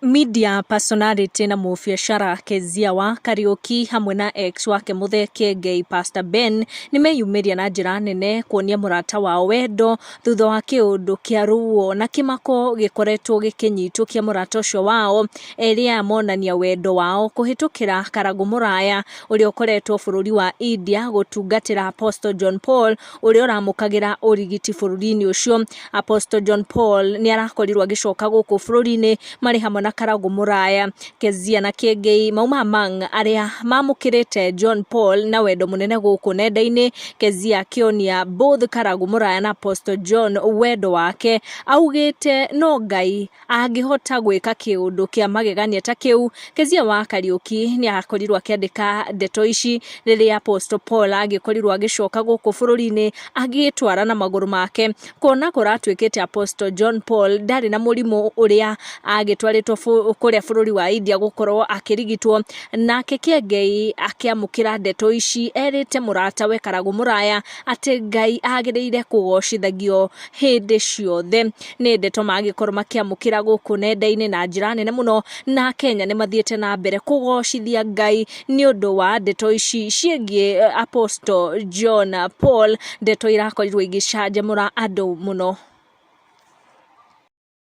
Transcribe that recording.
Media personality na mũbiacara Kezia wa Kariũki hamwe na ex wake Muthee Kiengei Pastor Ben nĩmeyumĩria na njĩra nene kuonia mũrata wao wendo thutha wa kĩũndũ kĩa ruo na kĩmako gĩkoretwo gĩkĩnyitũkia mũrata ũcio wao. Erĩ aya monania wendo wao kũhĩtũkĩra Karangũ Mũraya ũrĩa ũkoretwo bũrũri wa India gũtungatĩra Apostle John Paul ũrĩa ũramũkagĩra ũrigiti bũrũri-inĩ ũcio. Apostle John Paul nĩ arakorirwo agĩcoka gũkũ bũrũri-inĩ marĩ hamwe na Karangũ Mũraya, Kezia na Kĩengei mauma among arĩa mamũkĩrĩte John Paul na wendo mũnene gũkũ nenda-inĩ. Kezia akĩonia both Karangũ Mũraya na Apostle John wendo wake augĩte no Ngai angĩhota gwĩka kĩũndũ kĩa magegania ta kĩu. Kezia wa Kariũki nĩ akorirwo akĩandĩka ndeto ici rĩrĩa Apostle Paul agĩkorirwo agĩcoka gũkũ bũrũri-inĩ agĩtwara na magũrũ make kuona kũratuĩkĩte Apostle John Paul ndarĩ na mũrimũ ũrĩa agĩtwarĩtwo kũrĩa bũrũri wa India gũkorwo akĩrigitwo. Nake Kĩengei akĩamũkĩra ndeto ici erĩte mũratawe Karagũ Mũraya atĩ Ngai agĩrĩire kũgocithagio hĩndĩ ciothe. Nĩ ndeto magĩkorwo makĩamũkĩra gũkũ nenda-inĩ na njĩra nene mũno, na Kenya nĩ mathiĩte na mbere kũgocithia Ngai nĩ ũndũ wa ndeto ici ciĩgiĩ Apostle John Paul, ndeto irakorirwo igĩcanjamũra andũ mũno.